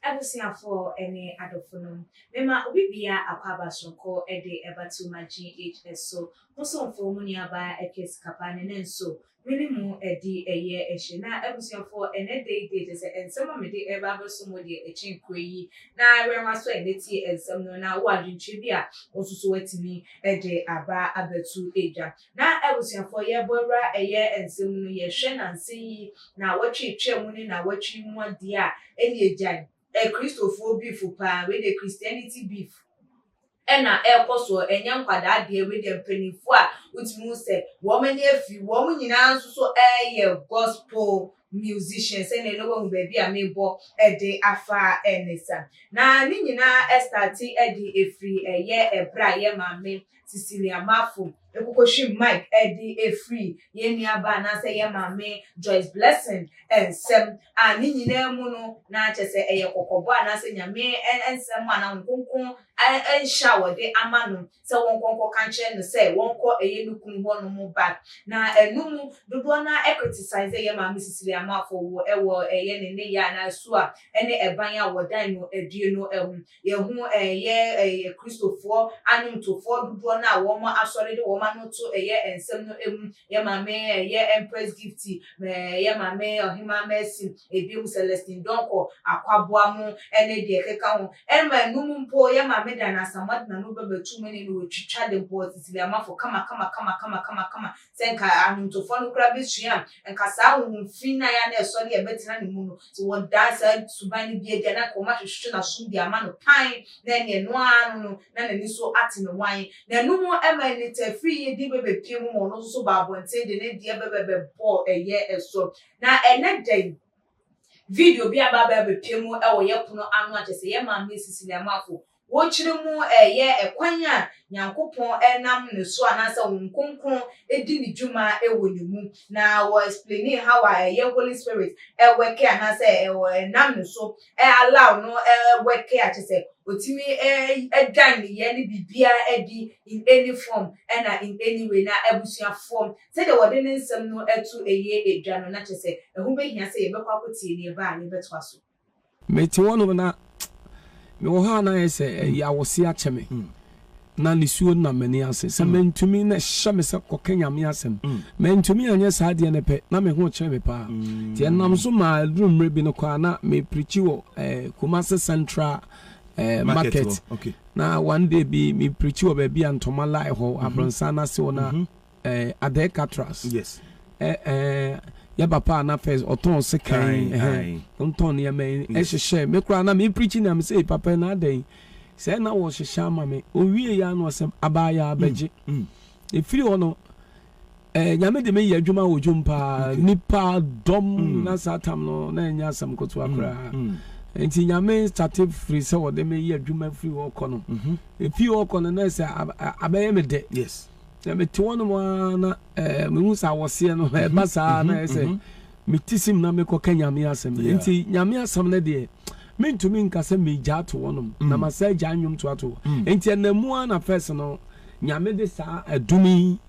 Abusuafoɔ ne adɔfonom, mema obi biara akwaaba soronko de ɛba Tuma GH so. Mo somfoɔ, mo nuabaa Akua Sikapa ne ne nso me ne mo adi ɛyɛ ahyia. Na abusuafoɔ, ɛnɛ da yi deɛ kyerɛ sɛ nsɛm a mede reba abɛso mo deɛ ɛkyɛn kuro yi. Na wɛn w'aso ɛnɛ tie nsɛm no na wowɔ adwenkyerɛ bi a wo nso so woatumi de aba abɛto dwa. Na abusuafoɔ yɛbɔ wura ɛyɛ nsɛm mu no yɛhwɛ nansa yi naawɔtwe etwaa mu ne naawɔtwe yi mu adeɛ a ɛne agyae ɛ Kristofoɔ beef paa wei deɛ Christianity beef ɛna ɛrekɔ soɔ ɛnyɛ nkwadaa deɛ wei deɛ mpanimfoɔ a wotumi hu sɛ wɔn ani afi wɔn nyinaa nso so ɛyɛ gospel musician sɛdeɛ na wahu baabi a mebɔ ɛde afa ɛne sa na ne nyinaa ɛstarte ɛde ɛfiri ɛyɛ ɛberɛ a yɛ maame Cecilia Marfo kokohwim mic de firi yɛn nuabaa anaasɛ yɛn maame Joyce Blessing nsam a ne nyinaa mu no na kyerɛ sɛ ɛyɛ kɔkɔbɔ anaasɛ Nyame nsɛm anaa Honhom Kronkron nhyɛ a wɔde ama no sɛ wɔnkɔ nkɔka nkyerɛ no sɛ wɔnkɔ ɛyɛ ne kunu hɔ nom back na ɛno mu dodoɔ no ara criticize yɛn maame Cecilia Marfo wɔ ɛwɔ ɛyɛ ne nneyɛɛ anaa su a ɛne ɛban a wɔdan no adie no ho. Yɛhu ɛyɛ ɛyɛ Kristofoɔ anwomtofoɔ dodoɔ no a wɔn asɔre de wɔn ano to ɛyɛ nsɛm no mu. Yɛ maame ɛyɛ Empress Gifty, yɛ maame Ɔhemaa Mercy, ebinom Celestine Donkor, Akwaboa mo ɛne deɛ ɛkeka ho. Ɛma ɛno mu mpo yɛ maame Diana Asamoah de n'ano bɛbɛto mu ne no wɔtwitwa de bɔɔ Cecilia Amafo kama kama kama kama kama kama. Sɛ nka anwomtofoɔ no koraa bɛsua a, nka saa honhom fi no a ɛyɛ a na ɛsɔre a ɛbɛtena ne mu no, sɛ wɔdaa saa suban no bi adi a, na anka wɔahwehwɛ n'asom de ama no pan, na ɛnneɛ ɛno ara no no, na n'ani so ate ne wan. Na ɛno mu ɛma anitafiri yi de bɛbɛpue mu ma ɔno nso so baa abɔnten de ne deɛ bɛbɛbɛbɔɔ ɛyɛ so. Na ɛnnɛ da yi, video bi aba abɛpue mu wɔ yɛn pono ano a kyerɛ sɛ yɛn maame Cecilia Amoafo Wɔkyerɛ mu ɛyɛ ɛkwan a Nyankopɔn nam ne so anaasɛ Honhom Kronkron di ne dwuma wɔ ne mu. Na wɔ explainee how a ɛyɛ Holy Spirit worke anaasɛ ɛnam ne so allow no worke a kyerɛ sɛ ɔtumi dan nneyɛɛ ne biribiara adi in any form ɛna in any way. Na abusuafoɔ sɛdeɛ wɔde ne nsɛm no to ɛyɛ dwa no na kyerɛ sɛ ɛho bɛhia sɛ yɛbɛkɔ akɔtie na yɛba a yɛbɛtoa so. Mete hɔnom na mewɔ hɔ a na ayɛ sɛ ɛyɛ awɔse akyɛ me na nisuo nam m'ani ase sɛ mantumi na ɛhyɛ me sɛ kɔka Nyame asɛm mantumi anyɛ saa adeɛ no pɛ na me ho kyerɛ me paa nti ɛnam so maa ɛduru mmerɛ bi no koraa na me preachi wɔ eh, Kumasi Central eh, market na one day bi me preachi wɔ baabi a ntɔma lie hɔ abrɔnsan no ase hɔ na Eh, Adɛɛ Katras. Yes. Eh, eh, yɛ papa a na first ɔtɔn sekan, eh, ɔntɔn nneɛma yi, ɛhyehyɛ me koraa na me preach na me sɛ papa na adɛn sɛ na wɔhyehyɛ ama me owie ya na ɔsɛ abaayaa abɛgye efiri hɔ no eh, nyame de me yɛ adwuma wɔ dwom paa nipa dɔm mm. na saa tam no na ɛnyɛ asɛm kotoa mm, koraa mm. nti nyame state firi sɛ wɔde me yɛ adwuma firi hɔ kɔ no ɛfiri hɔ kɔ no na sɛ abɛyɛ me dɛ yes Na mete hɔnom ara na eh, mehu sɛ awɔseɛ no mhm, ɛba saa na ɛyɛ sɛ mhm. mete sim na mekɔka Nyame asɛm. Nti Nyame asɛm no deɛ mentumi nka sɛ megya ato hɔnom mm. na masa agya nnwom to ato hɔ. Mm. Nti ɛnam mu ara na fɛs no Nyame de saa adum yi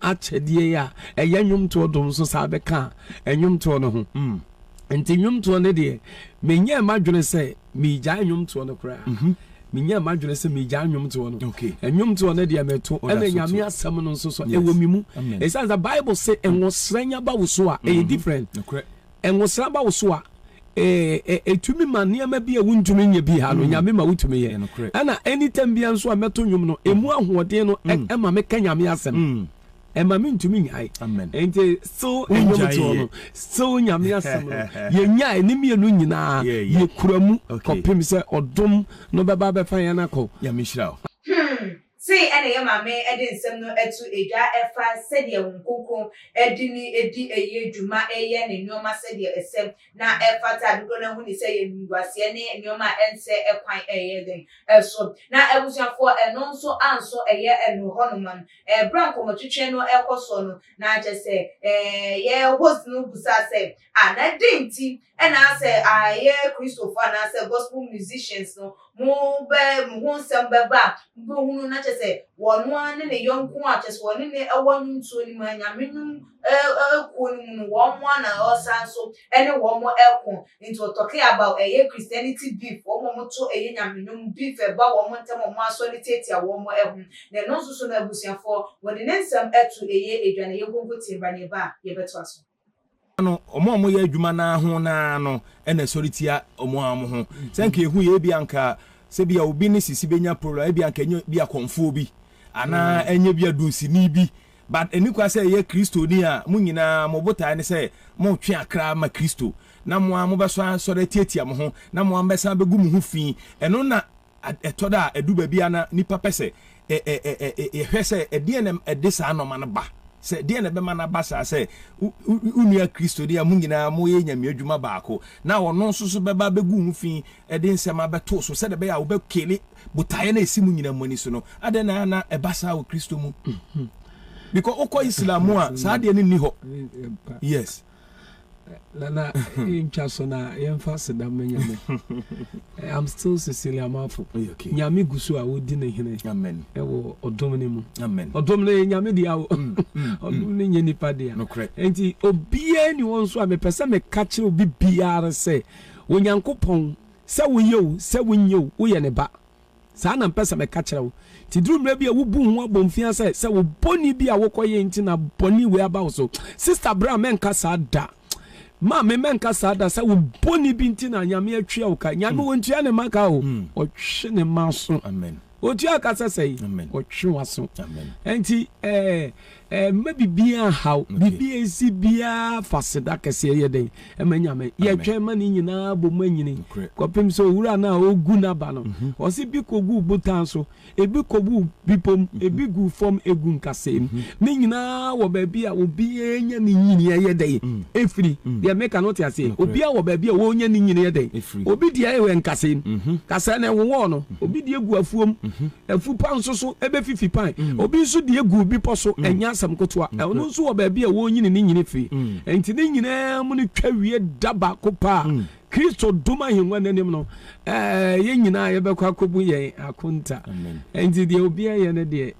akyɛdeɛ yi a ɛyɛ nnwomtoɔ dom nso saa bɛka nnwomtoɔ no ho. Mm. Nti nnwomtoɔ no deɛ menyɛɛ m'adwene sɛ Meegyae nnwomtoɔ no koraa. Menyaa m'adwene sɛ meegyae nnwomtoɔ no. Nnwomtoɔ no deɛ meto, ɛna Nyame asɛm no nso so ɛwɔ me mu. Ɛsiane sɛ Bible se nwosra nya ba wo so a, ɛyɛ different. Nwosra ba wo so a, ɛtumi ma nneɛma bi a wontumi nyɛ bi ha no, Nyame ma wotumi yɛ. Ɛna anytime biara nso a mɛto nnwom no, ɛmu ahoɔden no ɛma meka Nyame asɛm. Ɛma me ntumi nyae. Nti still ɛnwom toɔ no still nyame asɛm no yɛnyae ne mmienu nyinaa yɛkura mu kɔpem sɛ ɔdom no bɛba abɛfa yɛn akɔ. Nyame nhyira wo. Hmm, sei ɛna na yɛ maame de nsɛm no to dwa ɛfa sɛdeɛ Honhom Kronkron de no di ɛyɛ dwuma yɛ ne nnoɔma sɛdeɛ ɛsɛ na ɛfata a dodoɔ no ara hu no sɛ ɛyɛ animguaseɛ ne nnoɔma a ɛnsɛ kwan ɛyɛ den so. Na abusuafoɔ ɛno nso anso ɛyɛ ɛno hɔnom no ɛberɛ a nkɔmmɔtwetwe no ɛrekɔ soɔ no na kyerɛ sɛ yɛ host no busaa sɛ ah na dɛn nti na asɛ yɛ Kristofoɔ anaasɛ gospel musicians no mo bɛ mo ho nsɛm bɛba a mobɛhunu na kyerɛ sɛ wɔn ara ne ne yɔnko a kyerɛ sɛ wɔne ne ɛwɔ nnwomtoɔ no mu anyame nnwom kuo no mu no wɔn ara na ɔsan so ɛne wɔn ɛko nti ɔtɔke about ɛyɛ Christianity beef wɔn a wɔto ɛyɛ nyame nnwom beef ɛba wɔn ntam wɔn asɔre tiatia wɔn ɛho na ɛno nso so no abusuafoɔ wɔde ne nsɛm ɛto ɛyɛ edwa na yɛnkonko tie mbra na yɛba a yɛbɛtoa so. No, wɔn a wɔyɛ adwuma no ara ho no ara no na ɛsɔre tia wɔn ara wɔn ho. Sɛ nka ehu yɛ ebi anka sɛ bi a obi ne sisi benya problem, ebi anka enye bi akɔmfoɔ bi anaa mm. enye bi adunsini bi. But ɛni kwa sɛ ɛyɛ Kristoni a mo nyinaa mo botae ne sɛ motwe akra ma Kristo na mo ara mobɛsɔ asɔre atiatia mo ho na mo ara mobɛsan bɛgu mo ho fi. Ɛno na Ɛtɔ da a, ɛdu baabi a na nnipa pɛ sɛ yɛhwɛ sɛ ɛdeɛn na ɛde saa nnoɔma no ba. Sɛ ɛdeɛn na ɛbɛma no aba saa sɛ wo nua Kristoni a mo nyinaa moyɛ Nyame adwuma baako na ɔno nso so bɛba abɛgu ho fi de nsɛm abɛto so sɛdeɛ ɛbɛyɛ a wobɛkele botaeɛ no a ɛsi mo nyinaa mo ani so no. Adɛn na na ɛba saa wɔ Kristo mu? Because wokɔ Islam mu a, saa adeɛ no nni hɔ. Yes. Nana yɛntwa so na yɛmfa aseda mma Nyame. I'm still Cecilia Mafo. Okay. Nyame gu so a wodi ne hene. Amen. Ɛwɔ ɔdom no mu. Amen. Ɔdom no yɛ Nyame dea o. Mm, mm, ɔdom mm. no nyɛ nipa dea. Nokorɛ. Nti obiara ni wɔn nso a mepɛ sɛ meka kyerɛ obi biara sɛ Onyankopɔn sɛ woyɛ o sɛ wonyɛ o woyɛ ne ba. Saa na mepɛ sɛ meka kyerɛ wo. Nti duru mmerɛ bi a wobu wo ho abomfia sɛ, sɛ wo bɔne bi a wokɔyɛɛ nti na bɔne wei aba wo so. Sister bra mɛnka saa da. Maame mɛnka saa da sɛ wo bɔne bi nti na Nyame atua wo ka. Nyame ɔntua ne mma ka o. Ɔtwe ne mma aso. Ɔtua ka sɛ sɛn? Ɔtwe w'aso. Nti eh, Eh, mma biribiara nhaw, biribi a esi biara fa aseda kɛseɛ yɛ dɛn ma Nyame. Yɛtwɛn ma ne nyinaa bɔ mu anyini kɔpem sɛ owura no a ɔgu n'aba no, ɔse bi kɔguu botan so, ebi kɔguu bepɔ mu, ebi guu fam, egu nkasɛɛ mu. Ne nyinaa wɔ baabi a obiara nya ne nyini yɛ dɛn efiri. Deɛ meka no wote aseɛ? Obiara wɔ baabi a ɔnya ne nyini yɛ dɛn. Obi deɛ wɔ nkasɛɛ mu, kasɛɛ no ɛwowɔɔ no, obi deɛ gu afuom. Afu pa nso so bɛfifi pan. Obi nso deɛ gu bepɔ so, ɛnyɛ asɛm ketewa. Ɛno nso wɔ baabi a wɔrenyini ne nyini firi. Enti ne nyinaa mu no twa wie da baako pɛ a, Kristo dom ahengua no anim no, yɛn nyinaa yɛbɛkɔ akɔbu yɛn akonta. Enti deɛ obiara yɛ no deɛ,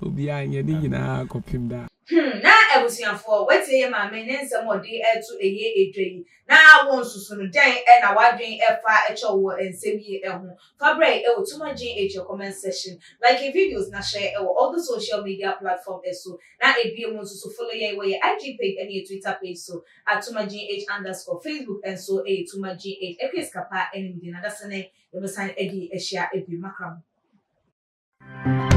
obiara nyɛ ne nyinaa kɔpem daa. Hmm, na abusuafoɔ, woatie yɛ maame ne nsɛm a ɔde reto ɛyɛ edwa yi, na wo nso so no, dɛn na w'adwene fa kyɛ wo wɔ nsɛm yi ho? Fa brɛ yɛ wɔ Tuma GH comment section, like yɛ videos na share wɔ all the social media platform so. Na ebiem nso so follow yɛn wɔ yɛ IG page ne yɛ Twitter page so at Tuma GH underscore, Facebook nso yɛ Tuma GH. Akua Sikapa ne me din, na dasene yɛbɛsan adi ahyia bio. Makra mo.